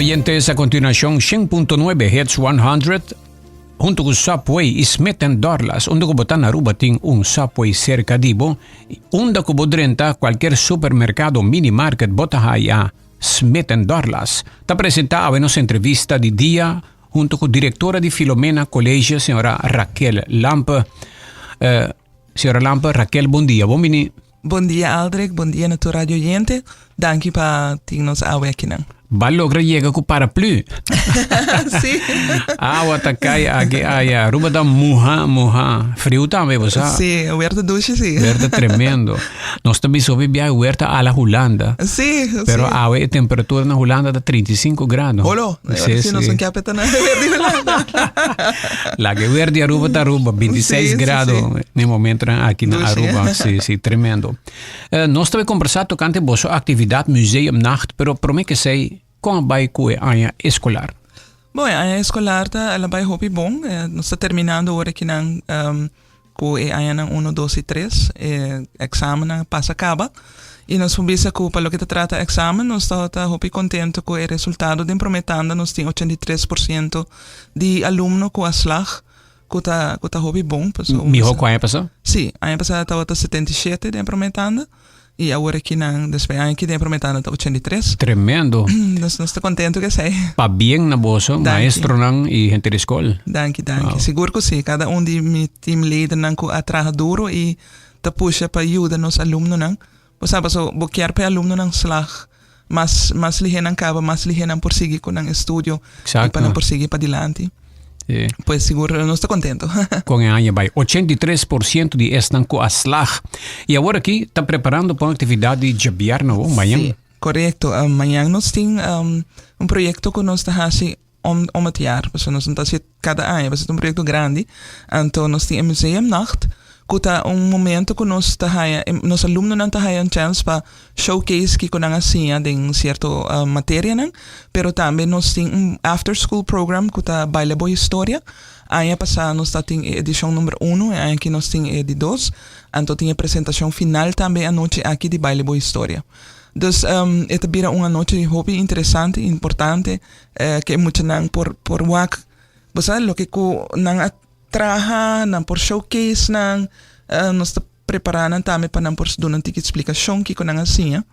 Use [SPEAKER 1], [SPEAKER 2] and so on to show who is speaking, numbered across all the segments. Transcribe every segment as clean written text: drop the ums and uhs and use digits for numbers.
[SPEAKER 1] Oyentes, a continuacion 100.9 Hits 100 hunto cu Subway y Smith Dorlas. Unda cu bo ta na Aruba tin un Subway cerca di bo. Unda cu bo drenta cualkier supermercado, mini market, bo ta haya Smith Dorlas. Ta presenta awe nos entrevista di dia hunto cu directora di Filomena College, señora Raquel Lampe. Señora Lampe, Raquel, bon dia. Bon bini.
[SPEAKER 2] Bon dia, Aldrich. Bon dia na tur radio oyente. Danki pa tin nos awe akinan.
[SPEAKER 1] Ba logra yega ku paraplu.
[SPEAKER 2] Sí.
[SPEAKER 1] Awa ta kai aki aya. Aruba ta muha, muha. Friu tambe, bo sa.
[SPEAKER 2] Sí, weer ta dushi, sí.
[SPEAKER 1] Weer ta tremendo. Nos ta bisa hopi biaha weer ta ala Hulanda.
[SPEAKER 2] Sí,
[SPEAKER 1] Pero
[SPEAKER 2] sí.
[SPEAKER 1] awe e temperatura na Hulanda ta 35 grado.
[SPEAKER 2] Holo,
[SPEAKER 1] Sí,
[SPEAKER 2] sí, nos
[SPEAKER 1] sí.
[SPEAKER 2] no kier peta na weer di Hulanda.
[SPEAKER 1] Laga e weer di Aruba ta Aruba, 26
[SPEAKER 2] Sí, sí,
[SPEAKER 1] grado
[SPEAKER 2] sí.
[SPEAKER 1] na e momentonan aki na
[SPEAKER 2] Dushi.
[SPEAKER 1] Aruba. Sí, sí, tremendo. Nos ta bai kombersá tokante boso aktividat Museumnacht, pero promé ke esei, kon a bai ku e aña eskolar?
[SPEAKER 2] Bon, e aña eskolar ta el a bai hopi bon. Nos ta terminando ora kinan ku e añanan uno, dos i tres. E èksamennan a pasa kaba. I nos por bisa ku pa loke ta trata èksamen nos ta hopi kontentu ku e resultado. Den promé tanda nos tin 83% di alumno ku a slag. Ku ta ku ta hopi bon pasobra
[SPEAKER 1] Mihó ku aña pasá?
[SPEAKER 2] Sí, aña pasá tabata 77 den e promé tanda i awor aki nan despues aña aki den e promé tanda ta 83.
[SPEAKER 1] Tremendo.
[SPEAKER 2] Nos nos ta kontentu ku esei.
[SPEAKER 1] Pabien na boso,
[SPEAKER 2] Danki.
[SPEAKER 1] maestronan i henter di skol.
[SPEAKER 2] Danki, danki.
[SPEAKER 1] Wow.
[SPEAKER 2] Sigur ku sí. Kada un di mi teamleidernan ku a traha duro i ta pusha pa yuda nos alumnonan. Bo sa paso bo kier pa e alumnonan slag mas mas lihé nan kaba, mas lihé nan por sigui ku nan estudio i pa nan por sigui padilanti.
[SPEAKER 1] Sí.
[SPEAKER 2] Pues sigur nos ta kontento.
[SPEAKER 1] Kon e aña bai 83% di esnan ku a slag. I awor aki ta preparando pa un aktividat di djabièrnè o mañan.
[SPEAKER 2] Sí, korekto. Mañan nos tin un proyekto ku nos ta hasi om om het jaar. Pasobra nos no ta hasi kada aña, pasobra ta un proyekto grandi. Anto nos tin e museumnacht ku ta un momento ku nos ta haya, nos alumnonan ta haya un chèns pa showcase kiko nan a siña den sierto materianan. Pero tambe nos tin un after school program ku ta Baila Bo Historia. Aña pasá nos ta tin e edishon number uno, e aña aki nos tin e di dos. Anto tin e presentashon final tambe e anochi aki di Baila Bo Historia. Dus e ta bira un anochi hopi interesante, importante. Ku e muchanan por por wak bo sa loke ku nan a traha, nan por showcase nan, nos ta prepara nan tambe pa nan por duna un tiki splikashon kiko nan a siña.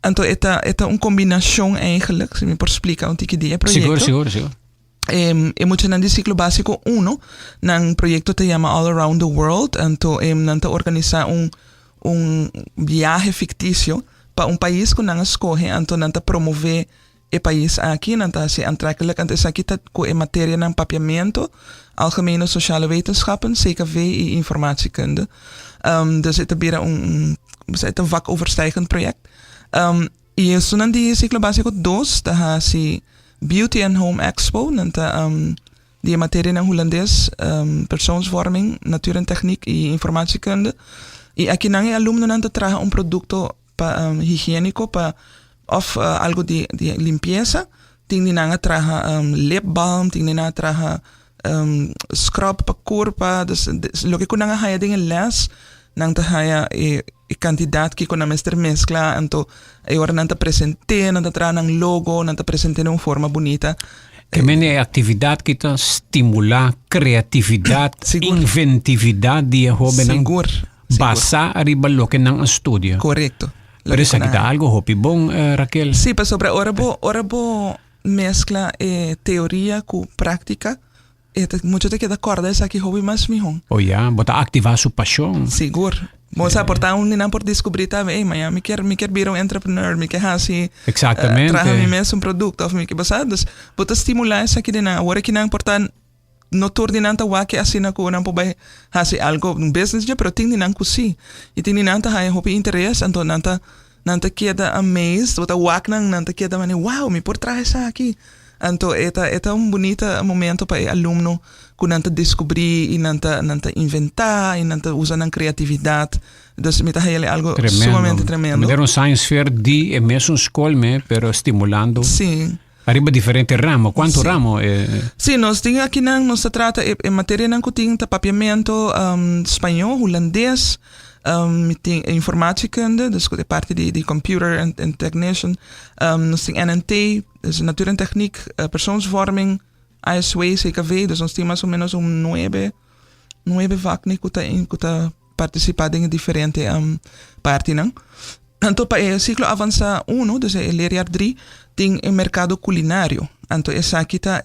[SPEAKER 2] Anto e ta e ta un kombinashon eigenlijk, si mi por splika un tiki di e proyekto.
[SPEAKER 1] Sigur, sigur, sigur.
[SPEAKER 2] E muchanan di siklo básiko uno, nan proyekto ta yama All Around the World, anto nan ta organisá un un biahe fiktisio pa un pais ku nan a skohe, anto nan ta promové E pais aki nan ta hasi aantrekkelijk anto esaki ta ku e materianan Papiamento, Algemene Sociale Wetenschappen, CKV i Informatiekunde. Dus e ta bira un un e ta un vakoverstijgend project. I esunnan di siklo básiko dos ta hasi Beauty and Home Expo, nan ta di e materianan Hulandes, Persoonsvorming, Natuur en Techniek i Informatiekunde. I akinan e alumnonan ta traha un produkto pa higiéniko pa òf algu di di limpiesa tin di nan a traha lip balm tin di nan a traha scrub pa kurpa dus loke ku nan a haya den e lès nan ta haya e kantidat kiko nan mester meskla anto e ora nan ta present'é nan ta traha nan logo nan ta present'é den un forma bunita.
[SPEAKER 1] Ke mende e aktividat ki ta stimulá kreatividat, inventividat di e hóbennan.
[SPEAKER 2] Sigur.
[SPEAKER 1] Basá riba loke nan a studia.
[SPEAKER 2] Korekto.
[SPEAKER 1] Pero esaki ta algo hopi bon, Raquel.
[SPEAKER 2] Sí, pasobra ora bo, ora bo meskla e teoria ku práktika, e ta, mucha ta keda kòrda esaki hopi mas mihó.
[SPEAKER 1] O ya, bo ta aktivá su pashon.
[SPEAKER 2] Sigur. Bo sa, por ta un di nan por diskubrí tambe, ey, mañana mi kier, mi kier bira un entrepreneur, mi ke hasi,
[SPEAKER 1] Eksaktamente.
[SPEAKER 2] traha mi mes un produkto òf mi ke, bo sa? Dus, bo ta stimulá esaki den nan. Awor aki nan por ta No tur di nan ta wak asina ku nan por bai hasi algo, un business dje, pero tin di nan ku si. I tin di nan ta haña hopi interes, anto nan ta nan ta keda amazed, bo ta wak nan, nan ta keda manera, wow, mi por traha esaki. Anto e ta e ta un bunita momento pa e alumno ku nan ta deskubrí i nan ta nan ta inventá i nan ta usa nan kreatividat. Dus mi ta haña algo sumamente tremendo.
[SPEAKER 1] Manera un science fair di e mesun skol me, pero stimulando.
[SPEAKER 2] Sí.
[SPEAKER 1] Ariba diferente ramo. Cuanto
[SPEAKER 2] Sí.
[SPEAKER 1] ramo? Eh,
[SPEAKER 2] Sí, nos tin akinan, nos ta trata e, e materianan ku tin ta papiamento, um, spañó, hulandes, Mi tin informatiekunde, dus e parti di computer en technician. Nos tin NNT, dus natuur en techniek, persoonsvorming, ASW, CKV, dus nos tin mas o menos un nuebe, nuebe vaknan ku ta participa den diferente partinan. Anto pa e ciclo avansa 1, dus e leerjaar 3, tin e mercado culinario. Anto esaki ta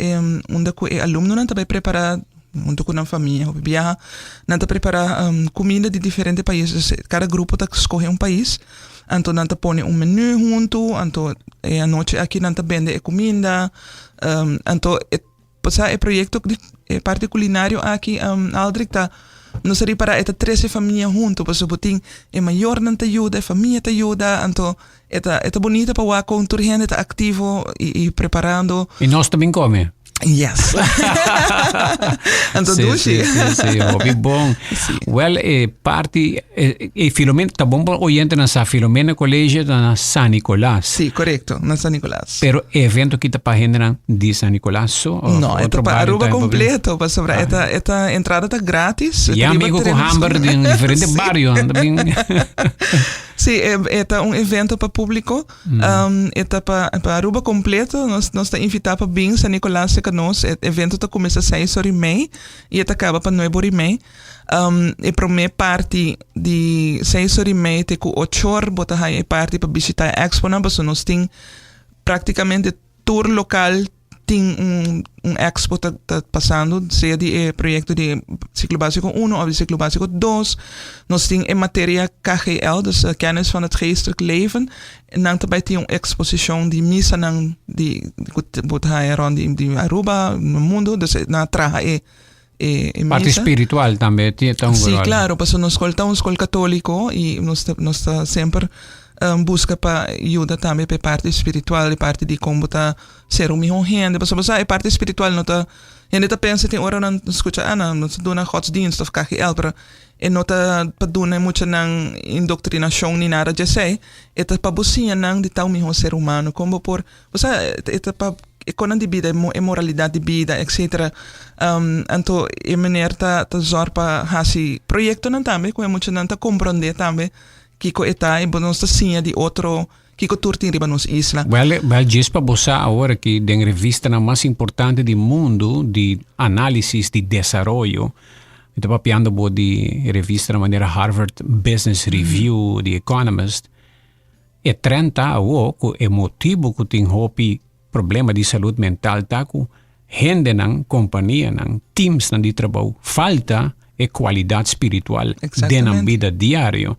[SPEAKER 2] unda cu e alumnonan ta bay prepara hunto cu nan famia, of biaha, nan ta prepara cuminda di diferente pais. Dus cada grupo ta scoge un pais, anto nan ta pone un menu hunto, anto e anochi aki nan ta bende e cuminda, anto e sa e proyecto di e parti culinario aki, Aldrich, ta nos a ripara e ta trece famia hunto, pasobra bo tin e mayornan ta yuda, e famia ta yuda, anto e ta bunita pa wak con tur hende ta activo y preparando.
[SPEAKER 1] Y nos tambe come.
[SPEAKER 2] Yes. Anto dushi.
[SPEAKER 1] Si, hopi bon. Well, e parti e Filomena, ta bon pa oyente nan sa Filomena College ta na San Nicolas.
[SPEAKER 2] Si, corecto, na San Nicolas.
[SPEAKER 1] Pero e evento aki ta pa hende nan di San Nicolas so?
[SPEAKER 2] Of No, e ta pa Aruba completo, pasobra e entrada ta gratis.
[SPEAKER 1] E ta amigo cu hamber di diferente bario.
[SPEAKER 2] Si, e ta un evento pa publico. E ta pa Aruba completo. Nos ta invita pa bin San Nicolas cerca nos. E evento ta cuminsa 6:30 y e ta caba pa 9:30. E prome parti di 6:30 te cu 8 or bo ta haya e parti pa bishita e expo nan, pasobra nos tin practicamente tur local tin un expo ta pasando, sea di e proyecto di ciclo basico 1 of di ciclo basico 2. Nos tin e materia KGL, dus kennis van het geestelijk leven. Nan ta bay tin un exposicion di misanan di cu bo ta haya rond di Aruba, na mundo, dus nan a traha e
[SPEAKER 1] Parti
[SPEAKER 2] misa.
[SPEAKER 1] Spiritual tambe ta un
[SPEAKER 2] Si,
[SPEAKER 1] rol.
[SPEAKER 2] Claro, pasobra nos scol ta un scol catolico y nos ta semper busca pa yuda tambe pa e parti spiritual, e parti di con bo ta ser un miho hende. Pasobra sa e parti spiritual no ta, hende ta pensa tin ora nan scucha, ah, nan nos ta duna godsdienst of KGL, pero e no ta pa duna muchanan indoctrinacion ni nada di esey. E ta pa bo siña nan di ta un miho ser humano, con bo por, osea, e ta pa e conan di bida, e moralidad di bida, etcetera. Anto e meneer ta zorg pa haci proyectonan tambe cu e muchanan ta comprende tambe kico e ta y bo nos ta siña di otro kico tur tin riba nos isla.
[SPEAKER 1] Well, djis pa bo sa awor aki den revistanan mas importante di mundo di analisis di desaroyo, mi ta papiando bo di revistanan manera Harvard Business Review, The Economist, e trend ta awo cu e motibo cu tin hopi problema di salud mental ta cu hendenan, companianan, teamsnan di trabou falta e cualidad spiritual den nan bida diario.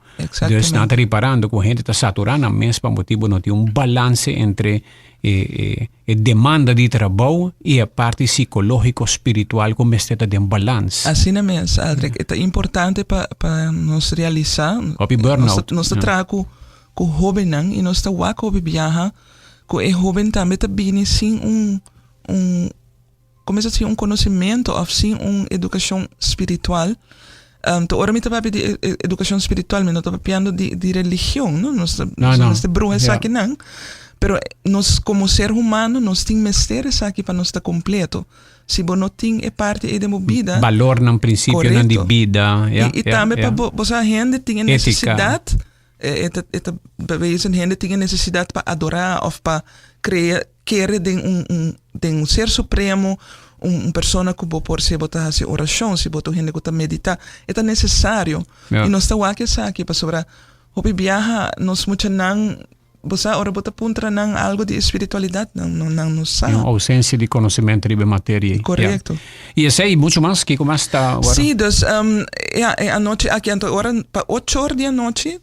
[SPEAKER 1] Dus nan ta riparando cu hende ta satura nan mes pa motibo no tin un balance entre e demanda di trabou y e parti psicologico spiritual cu mester ta den balans.
[SPEAKER 2] Asina mes, Aldrich. E ta importante pa nos realisa.
[SPEAKER 1] Hopi burnout.
[SPEAKER 2] Nos ta traha cu hobennan y nos ta wak hopi biaha cu e hoben tambe ta bini sin un, como sin un conocimento of sin un educacion spiritual. Te ora mi ta papia di educacion spiritual, mi no ta papiando di religion, no? Nos
[SPEAKER 1] No, no.
[SPEAKER 2] nos ta bruha esakinan. Pero nos como ser humano, nos tin mester esaki pa nos ta completo. Si bo no tin e parti ey den bo bida,
[SPEAKER 1] Balornan, principionan di bida.
[SPEAKER 2] Y tambe pa bo sa hende tin e
[SPEAKER 1] Etica.
[SPEAKER 2] necesidad, e ta bewezen hende tin e necesidad pa adora of pa crea, kere den un ser supremo, un persona cu bo por si bo ta haci oracion, si bo ta un hende cu ta medita, e ta necesario. Y nos ta wak esaki pasobra hopi biaha nos muchanan, bo sa, ora bo ta puntra nan algo di espiritualidad, nan no sa.
[SPEAKER 1] Un ausencia di conocimento riba materia.
[SPEAKER 2] Corecto.
[SPEAKER 1] Y esey y mucho mas, kico mas ta awor?
[SPEAKER 2] Si, dus ja, e anochi aki, anto ora pa 8 or di anochi,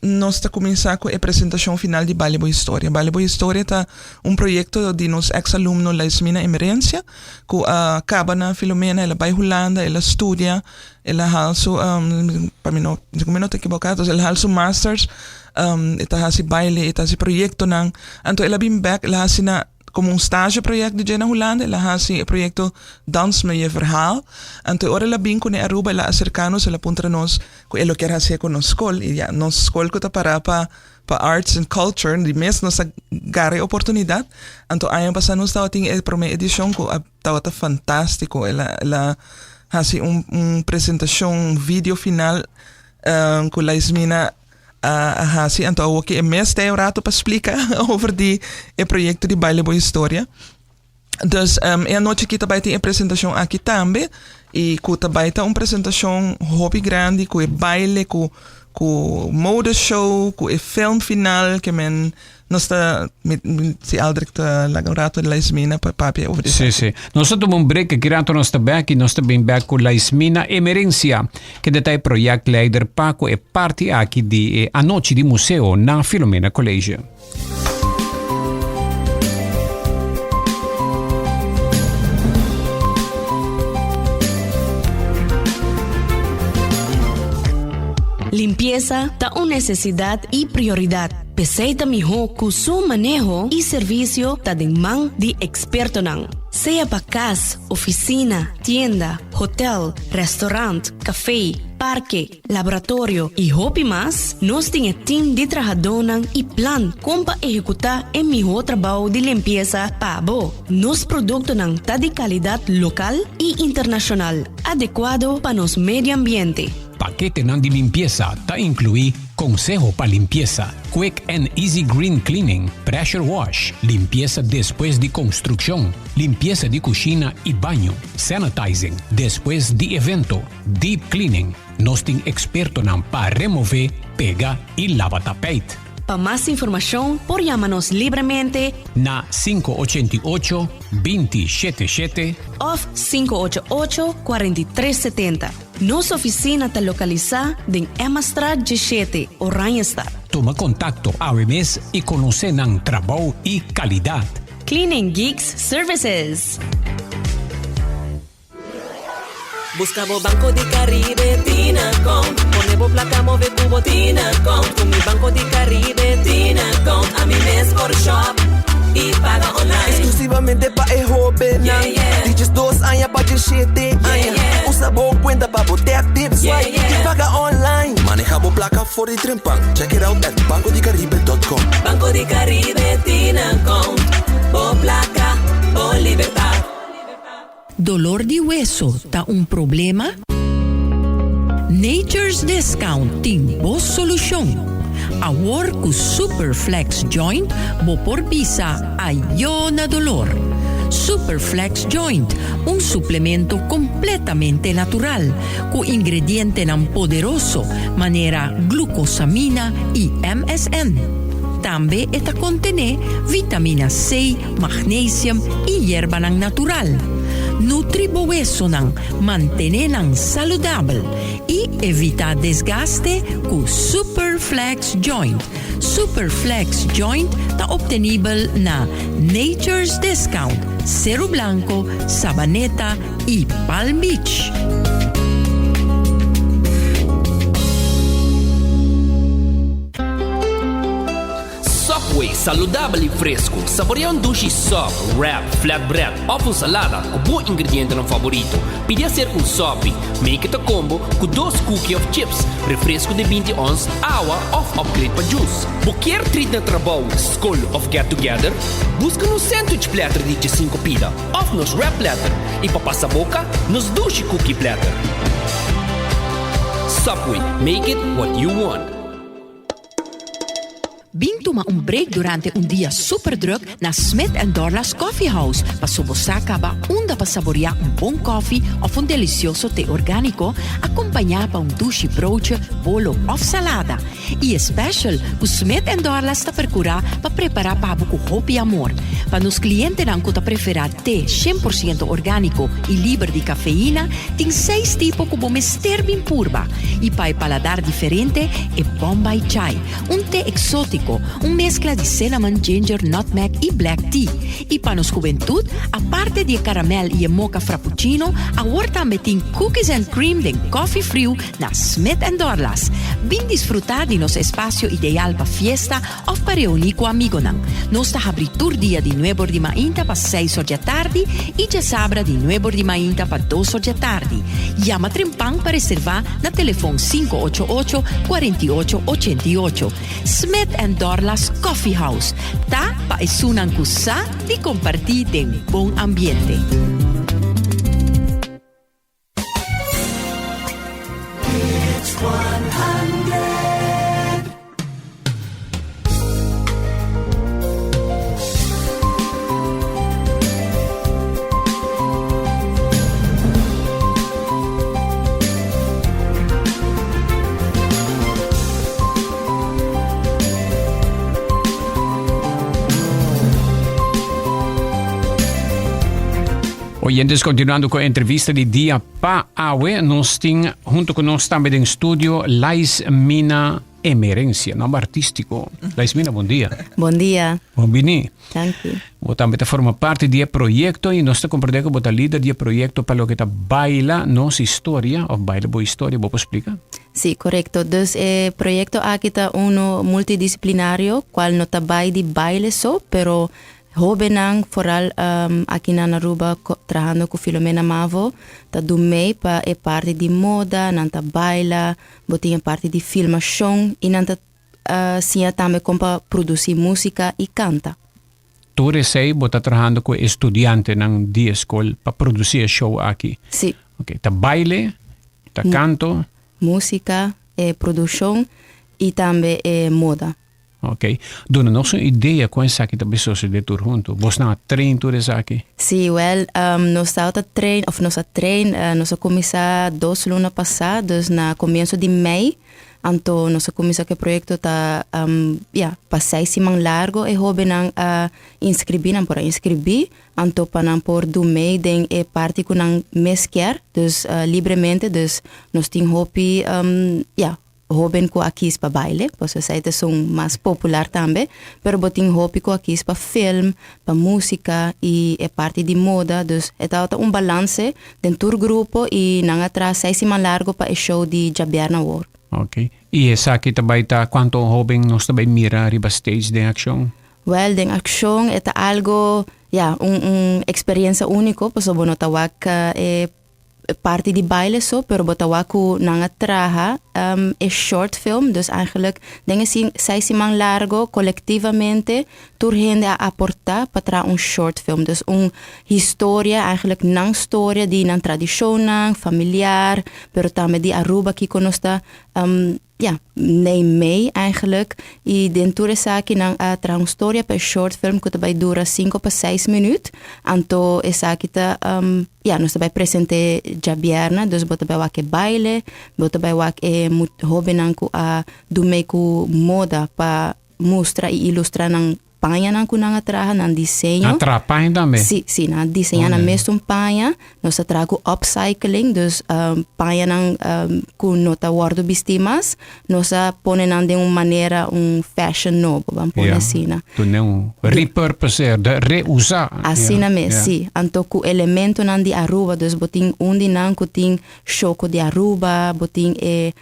[SPEAKER 2] nos ta cuminsa cu e presentacion final di Baile Bo Historia. Baile Bo Historia ta un proyecto di nos ex-alumno Laismina Emerencia, cu a caba na Filomena, el a bay Hulanda, el a studia, el a haal su, pa mi no, si mi no ta equivoca, el a haal su masters, e ta haci baile, e ta haci proyectonan. Anto el a bin back, el a haci na como un stage project di dje na Hulanda, el a haci e proyecto Dans me je verhaal. Anto ora el a bin cu Aruba, el a acerca nos, el a puntra nos cu e lo kier haci cu nos scol. Y ja, nos scol cu ta para pa arts and culture, di mes nos a gara e oportunidad. Anto aña pasa nos tabatin e prome edicion cu tabata fantastico. El a haci un presentacion, un video final. um, ku Laismina a, a hasi. Anto awor ku e mes ta un rato pa splika over di e proyekto di Baile Bo Historia. Dus um, e anochi aki ta bai tin e presentashon aki tambe. I ku ta bai ta un presentashon hopi grandi ku e baile, ku ku mode show, ku e film final ke men nos ta mi, mi, si Aldrich ta laga un rato Laismina pa papia over di
[SPEAKER 1] Sí, sí. Nos ta tuma un break, aki rato nos ta back i nos ta bin back ku Laismina Emerencia, kende ta e projectleider pa ku e parti aki di e anochi di museo na Filomena College.
[SPEAKER 3] Limpiesa ta un nesesidat i prioridat. P'esei ta mihó ku su maneho i servisio ta den man di ekspertonan. Sea pa kas, ofisina, tienda, hotel, restaurant, kafé, parke, laboratorio i hopi mas, nos tin e tim di trahadónan i plan kon pa ehekutá e mihó trabou di limpiesa pa bo. Nos produktonan ta di kalidat lokal i internashonal, adekuado pa nos medio ambiente.
[SPEAKER 1] Paketenan di limpiesa ta inkluí konseho pa limpiesa, quick and easy green cleaning, pressure wash, limpiesa despues di konstrukshon, limpiesa di kushina i baño, sanitizing despues di evento, Deep Cleaning, Nos tin ekspertonan pa remové, pega i laba tapijt.
[SPEAKER 3] Pa mas informashon por yama nos libremente.
[SPEAKER 1] Na 588, 20 shete shete.
[SPEAKER 3] Òf 588, 43 setenta. Nos ofisina ta lokalisá den Emmastraat 17, Oranjestad.
[SPEAKER 1] Tuma kontakto awe mes i konosé nan trabou i kalidat.
[SPEAKER 3] Cleaning Geeks Services.
[SPEAKER 4] Buska bo Banco di Caribe Tinacount. Pone bo plaka move ku bo Tinacount. Ku mi Banco di Caribe Tinacount ami mes por shop i paga online.
[SPEAKER 5] Exclusivamente pa e hobennan.
[SPEAKER 4] Yeah, yeah.
[SPEAKER 5] Di 12 aña pa 17 aña.
[SPEAKER 4] Yeah, yeah.
[SPEAKER 5] Usa bo cuenta pa bo tap, tip, swipe
[SPEAKER 4] Yeah, yeah.
[SPEAKER 5] i paga online. Maneha bo placa for di trempan. Check it out at bancodicaribe.com.
[SPEAKER 4] Banco di Caribe Tinacount. Bo plaka, bo libertad.
[SPEAKER 6] Dolor di weso ta un problema? Nature's Discount tin bo solucion! Awor cu Super Flex Joint bo por bisa ayo na dolor. Super Flex Joint, un suplemento completamente natural, cu ingredientenan poderoso manera glucosamina y MSM. Tambe e ta contene vitamina C, magnesium i yerbanan natural. Nutri bo wesonan, mantene nan saludabel i evita desgaste ku Super Flex Joint. Super Flex Joint ta obtenibel na Nature's Discount, Seru Blanco, Sabaneta i Palm Beach.
[SPEAKER 7] Subway, saludabel i fresku. Saborea un dushi sub, wrap, flatbread òf un salada ku bo ingredientenan faborito. Pidi aser un sopi, make it a combo, ku dos cookie òf chips, refresku di 20 ons, awa òf upgrade pa juice. Bo kier treat na trabou, skol òf get together? Buska nos sandwich platter di 15 pida òf nos wrap platter i pa pasa boka, nos dushi cookie platter. Subway, make it what you want.
[SPEAKER 6] Bin tuma un break durante un dia super druk na Smith and Dorlas Coffee House paso bo sa caba unda pa saborea un bon koffie of un delicioso te organico acompaña pa un dushi broodje, bolo of salada. Y e special cu Smith and Dorlas ta percura pa prepara pa bo cu hopi amor. Pa nos clientenan cu ta prefera te 100% organico y liber di cafeína, tin seis tipo cu bo mester bin purba. Y pa e paladar diferente, e Bombay Chai, un te exótico, un mezcla di cinnamon, ginger, nutmeg y black tea. Y pa nos juventud, aparte di e caramel y e mocha frappuccino, awor tambe tin cookies and cream den coffee friu na Smith and Dorlas. Bin disfruta di nos espacio ideal pa fiesta of pa reuni cu amigonan. Nos ta habri tur dia di nuebor di mainta pa seis or djatardi y djasabra di nuebor di mainta pa dos or djatardi. Yama trempan pa reserva na telefon 588 48 88. Smith and Dorlas Coffee House ta pa esunnan cu sa di comparti den bon ambiente.
[SPEAKER 4] Hits 100.
[SPEAKER 1] Oyentes, continuando cu e entrevista di dia pa awe, nos tin hunto cu nos tambe den studio Lais Mina Emerencia, nomber artístico. Lais Mina, bon dia.
[SPEAKER 8] Bon dia.
[SPEAKER 1] Bon bini.
[SPEAKER 8] Thank you.
[SPEAKER 1] Bo tambe ta forma parti di e proyecto y nos ta comprende cu bo ta lider di e proyecto pa loke ta Baila Nos Historia of Baila Bo Historia, bo por splica?
[SPEAKER 8] Sí, corecto. Dus e proyecto aki ta uno multidisciplinario, cual no ta bay di baile so, pero Hobennan, foral aki na Aruba trahando cu Filomena Mavo, ta dun mee pa e parti di moda, nan ta baila, bo tin e parti di filmacion y nan ta siña tambe con pa produci musica y canta.
[SPEAKER 1] Tur esey bo ta trahando cu e studiantenan di e scol pa produci e show aki?
[SPEAKER 8] Si.
[SPEAKER 1] Ok, ta baile, ta canto?
[SPEAKER 8] Musica, e produccion y tambe e moda.
[SPEAKER 1] Ok. Duna nos un idea kon esaki ta bay sosode tur hunto. Bosnan a train tur esaki?
[SPEAKER 8] Sí, wel, nos tabata train, of nos a train, nos a cuminsa dos luna pasa, dus na comienso di mei, anto nos a cuminsa cu e proyecto ta, ya, pa seis siman largo e hobennan a inscribi, nan por a inscribi, anto pa nan por do mee den e parti cu nan mes kier, dus libremente, dus nos tin hopi, ya, Hoben ku a kis pa baile, pasobra esei ta esun mas popular tambe, pero bo tin hopi ku a kis pa film, pa músika i e parti di moda, dus e tabata un balanse den tur grupo i nan a traha seis siman largo pa e show di djabièrnè awor.
[SPEAKER 1] Ok. I esaki ta bai ta kuantu hoben nos ta bai mira riba stage den akshon?
[SPEAKER 8] Wèl, den akshon e ta algo, ya, un un eksperensia úniko, pasobra bo no ta wak e parti di baile so, pero bo ta wak ku nan a traha e short film, dus eigenlijk den e seis siman largo kolektivamente tur hende a aporta pa traha un short film, dus un historia eigenlijk nan storia di nan tradishonnan, familiar, pero tambe di Aruba kiko nos ta ja, neem mee eigenlijk. Y den tur esaki nan a traha un storia pa e short film ku ta bai dura sinku pa seis minuut. Anto esaki ta, ja, nos ta bai present'é djabièrnè, dus bo ta bai wak e baile, bo ta bai wak e hóbennan ku a dun mee ku moda pa mustra y ilustra nan Pañanan ku nan a traha, nan diseño.
[SPEAKER 1] Nan traha paña tambe?
[SPEAKER 8] Sí, sí, nan a diseñá nan mesun paña. Nos ta traha ku upcycling, dus pañanan ku no ta wòrdu bistí mas, nos a pone nan den un manera, un fashion nobo, ban pone asina.
[SPEAKER 1] Duna un repurpose, de reusá.
[SPEAKER 8] Asina mes, sí. Anto ku elementonan di Aruba, dus bo tin un di nan ku tin shoko di Aruba, bo tin e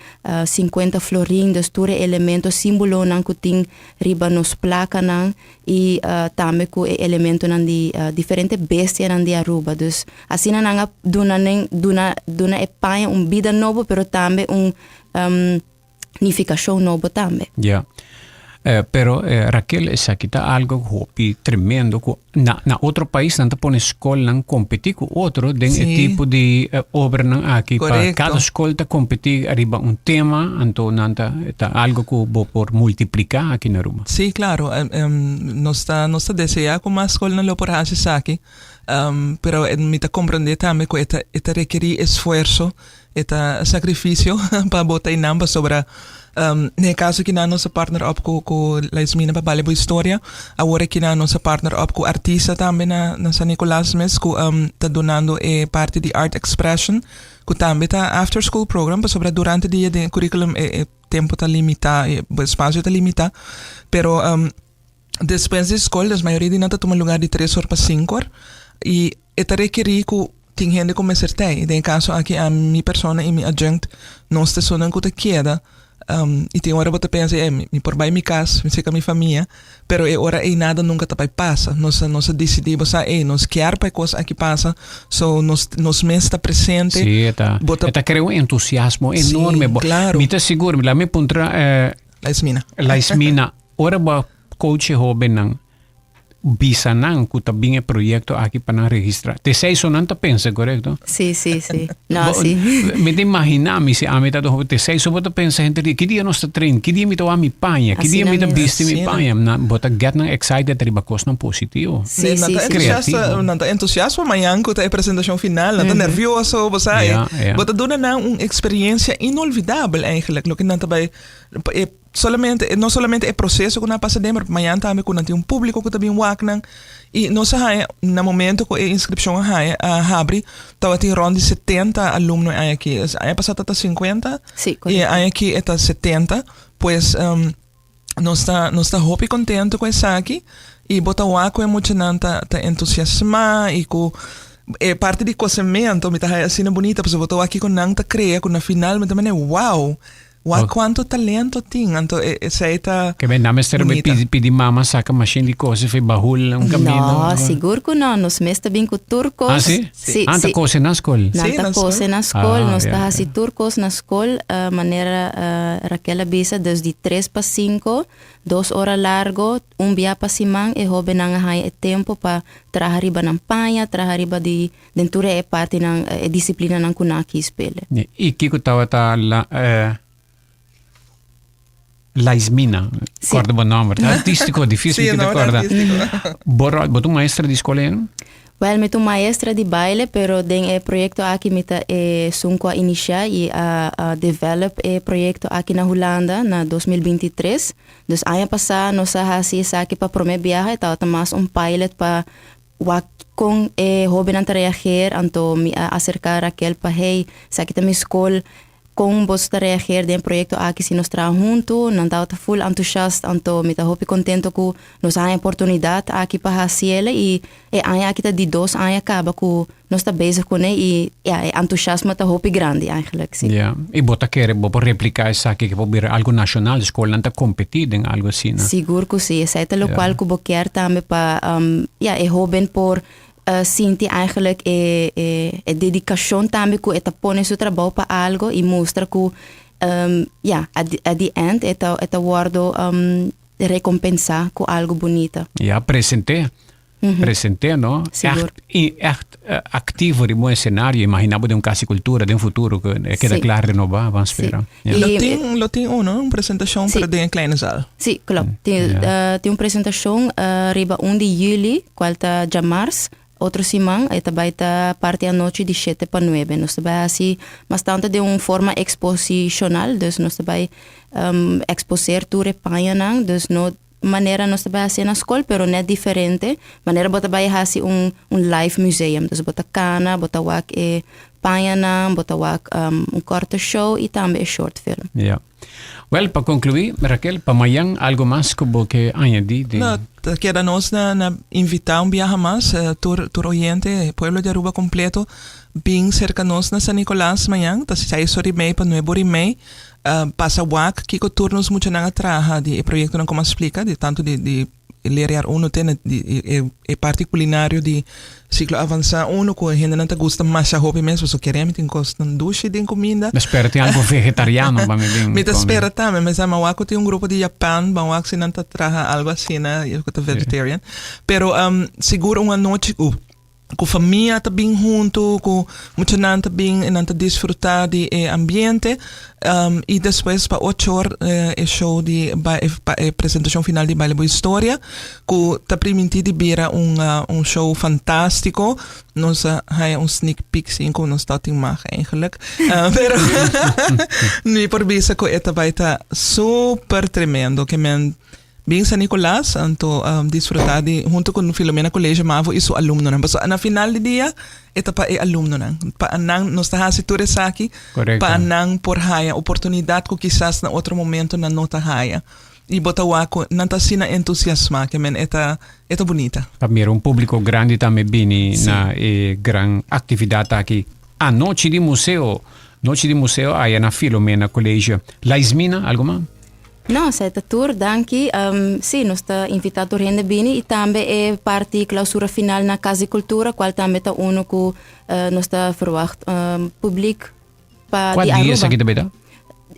[SPEAKER 8] sinkuenta florin, dus tur e elemento, símbolonan ku tin riba nos plakanan y tambe cu e elementonan di diferente bestianan di Aruba. Dus asina nan a duna nen duna duna e paña un bida nobo pero tambe un nificacion nobo tambe.
[SPEAKER 1] Ya. Pero Raquel esaki ta algo hopi tremendo cu na na otro pais nan ta pone scolnan competi cu otro den e tipo di obranan aki pa cada scol ta competi ariba un tema anto nan ta ta algo cu bo por multiplica aki na Aruba.
[SPEAKER 2] Sí, claro. Nos ta nos ta desea cu mas scolnan lo por haci esaki, pero mi ta comprende tambe cu e ta e ta rekeri esfuerso E ta sacrificio pa bo ta einan pasobra den e caso kinan nos a partner up cu cu Laismina pa Bale Bo Historia, awor akinan nos a partner up cu artista tambe na na San Nicolas mes cu ta dunando e parti di art expression cu tambe ta after school program pasobra durante dia den e curriculum e e tempo ta limita e espacio ta limita pero despues di scol dus mayoria di nan ta tuma lugar di tres or pa cinco or y e ta rekeri cu Tin hende ku mester tei. Den e kaso aki ami, mi persona i mi adjunct, nos ta esunnan ku ta keda. I tin ora bo ta pensa, e, mi por bai mi kas, mi seka mi famia, pero e ora ei nada nunka ta bai pasa. Nos a nos a disidí, bo sa, ei, nos kier pa e kos aki pasa, so nos nos mes ta presente.
[SPEAKER 1] Sí, e ta, Bo ta e ta krea un entusiasmo enorme.
[SPEAKER 2] Sí, klaro.
[SPEAKER 1] Mi ta sigur, laat mi puntra
[SPEAKER 2] Laismina.
[SPEAKER 1] Laismina, ora bo a coach e hobennan, Bisa nan ku ta bin e proyekto aki pa nan registrá. Te esei so nan ta pensa, korekto?
[SPEAKER 8] Sí, sí, sí. No, sí.
[SPEAKER 1] Mi ta imaginá mi si ami ta hopi, te esei so bo ta pensa henter dia, ki dia nos ta train? Ki dia mi ta wak mi paña? Ki dia mi ta bisti mi paña? Nan, bo ta get nan excited riba kosnan positivo.
[SPEAKER 8] Sí, sí,
[SPEAKER 2] sí.
[SPEAKER 1] Kreativo.
[SPEAKER 2] Nan ta entusiasta pa mañan ku ta e presentashon final. Nan ta nervioso, bo sa. Bo ta duna nan un eksperensia inolvidabel eigenlijk, loke nan ta bai e. solamente, no solamente e proceso cu nan a pasa den, pero mañan tambe cu nan tin un publico cu ta bin wak nan. Y nos a haya, na momento cu e inscripcion a haya, a habri, tabatin rond di 70 alumno e aña aki. Aña pasa tabata 50
[SPEAKER 8] Sí,
[SPEAKER 2] y e
[SPEAKER 8] correcto.
[SPEAKER 2] aña aki e ta 70. Pues nos ta, nos ta hopi contento cu esaki y bo ta wak cu e muchanan ta, ta entusiasma y cu e parti di cosemento mi ta haya asina bunita pasobra bo ta wak kico nan ta crea cu na final mi ta mane wow, wak cuanto talento tin anto esey ta
[SPEAKER 1] Ke men nan mester
[SPEAKER 2] bunita.
[SPEAKER 1] pidi, pidi mama saca machine di cose fi bahul un camino.
[SPEAKER 8] No, sigur cu no. Nos mes ta bin cu tur cos.
[SPEAKER 1] Ah, si?
[SPEAKER 8] Si,
[SPEAKER 1] Ah, ta
[SPEAKER 8] si.
[SPEAKER 1] cose na school.
[SPEAKER 8] Nan
[SPEAKER 2] Sí,
[SPEAKER 8] ta
[SPEAKER 2] na
[SPEAKER 8] cose
[SPEAKER 2] school.
[SPEAKER 8] na school,
[SPEAKER 1] Ah,
[SPEAKER 8] nos ta
[SPEAKER 1] ja,
[SPEAKER 8] hasi
[SPEAKER 1] ja.
[SPEAKER 8] tur cos na school, manera Raquel a bisa, dus di tres pa cinco, dos ora largo, un bia pa siman, e hobennan a haña e tempo pa traha riba nan paña, traha riba di den tur e partinan, e disciplinanan cu nan a kies p'e.
[SPEAKER 1] I kico tabata la Laismina,
[SPEAKER 8] Sí.
[SPEAKER 1] corda bo nomber. Artístico, difícil
[SPEAKER 2] Sí,
[SPEAKER 1] que te
[SPEAKER 2] nomber
[SPEAKER 1] corda.
[SPEAKER 2] artístico.
[SPEAKER 1] Bo, bo ta un maestra di school en?
[SPEAKER 8] Wel, mi ta un maestra di baile, pero den e proyecto aki mi ta esun cu a inicia y a develop e proyecto aki na Hulanda na 2023. Dus aña pasa nos a haci esaki pa prome biaha, e tabata mas un pilot pa wak con e hobennan ta reageer, anto mi a acerca Raquel pa hey, esaki ta mi school, Kon boso ta reageer den e proyekto aki si nos traha huntu? Nan tabata full entusiast, anto mi ta hopi kontento ku nos a haña oportunidat aki pa hasi el i e aña aki ta di dos aña kaba ku nos ta bezig kuné i ya e entusiasmo ta hopi grandi eigenlijk, si.
[SPEAKER 1] Ya, i bo ta kere bo por repliká esaki ke por bira algu nashonal, skolnan ta kompetí den algu asina?
[SPEAKER 8] Sigur ku si, esei ta lokual ku bo kier tambe pa ya e hoben por sinti eigenlijk e e dedicacion tambe cu e ta pone su trabou pa algo y mustra cu ya at at the end e ta e ta wordo recompensa cu algo bunita.
[SPEAKER 1] Ya, presente. Presente, no?
[SPEAKER 8] Sigur.
[SPEAKER 1] Echt, i echt activo riba un escenario. Imagina bo den un Cas di Cultura den futuro cu e keda
[SPEAKER 8] Sí.
[SPEAKER 1] cla renoba, ban spera.
[SPEAKER 8] Sí.
[SPEAKER 1] Ya.
[SPEAKER 2] Lo tin, lo tin uno, un presentacion,
[SPEAKER 8] Sí.
[SPEAKER 2] pero den e kleine zaal.
[SPEAKER 8] Sí, klopt. Tin, tin un presentacion riba un di juli, cual ta djamars, otro siman. E ta bay ta parti anochi di shete pa nuebe. Nos ta bay haci mas tanto den un forma exposicional, dus nos ta bay exposeer tur e pañanan, dus no manera nos ta bay haci na scol, pero net diferente. Manera bo ta bay haci un un live museum, dus bo ta cana, bo ta wak e pañanan, bo ta wak un corte show y tambe e short film.
[SPEAKER 1] Ja. Wel, pa conclui, Raquel, pa mayan algo mas cu bo ke añadi den.
[SPEAKER 2] No, ta keda nos na na invita un biaha mas tur tur oyente, pueblo di Aruba completo, bin cerca nos na San Nicolas mayan, ta seis ora y mei pa nuebe ora y mei, pasa wak kico tur nos muchanan a traha di e proyectonan como a splica, di tanto di di Leerjaar uno te na e parti culinario di ciclo avansa uno cu e hendenan ta gusta masha hopi mes pasobra kere mi tin cosnan dushi den cuminda.
[SPEAKER 1] Mi spera tin algo vegetariano pa mi bin
[SPEAKER 2] Mi ta
[SPEAKER 1] come.
[SPEAKER 2] spera tambe. Mi sa mawak cu tin un grupo di Japan ban wak si nan ta traha algo asina cu ta vegetarian. Pero sigur un anochi cu Ku famia ta bin huntu, ku muchanan ta bin i nan ta disfrutá di e ambiente. I despues pa ocho or e show di pa e presentashon final di Baile Bo Historia ku ta primintí di bira un un show fantástiko. Nos a haña un sneak peek sin ku nos tabatin mag eigenlijk. Pero mi por bisa ku e ta bai ta super tremendo ke men Bin San Nicolas anto disfruta di hunto cu Filomena College Mavo y su alumnonan. Pasobra na final di dia e ta pa e alumnonan. Pa nan nos ta haci tur esaki pa nan por haya oportunidad cu kisas na otro momento nan no ta haya. Y bo ta wak cu nan ta asina entusiasma ke men e ta e ta bunita.
[SPEAKER 1] Pa mira un publico grandi tambe bini na e gran actividad aki. Anochi di Museo. Nochi di Museo aya na Filomena College. Laismina, algo mas?
[SPEAKER 8] No, esei ta tur, danki. Sí, nos ta invitá tur hende bini i tambe e parti klausura final na Kas di Kultura, kual tambe ta unu ku nos ta ferwagt publik pa
[SPEAKER 1] Kua
[SPEAKER 8] di
[SPEAKER 1] dia
[SPEAKER 8] Aruba.
[SPEAKER 1] esaki ta beta?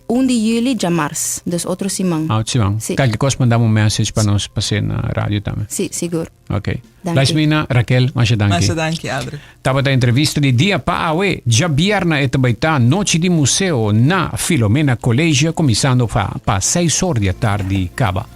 [SPEAKER 8] Un di yüli djamars, dus otro siman.
[SPEAKER 1] Ah, otro siman.
[SPEAKER 8] Sí.
[SPEAKER 1] Kalke kos manda un message pa nos pas'é na radio tambe.
[SPEAKER 8] Sí, sigur.
[SPEAKER 1] Ok.
[SPEAKER 8] Danki.
[SPEAKER 1] Laismina, Raquel, masha danki.
[SPEAKER 2] Masha danki, Adri.
[SPEAKER 1] Tabata entrevista di dia pa awe, djabièrna e ta bai ta Nochi di Museo na Filomena College kuminsando pa pa seis or di atardi kaba.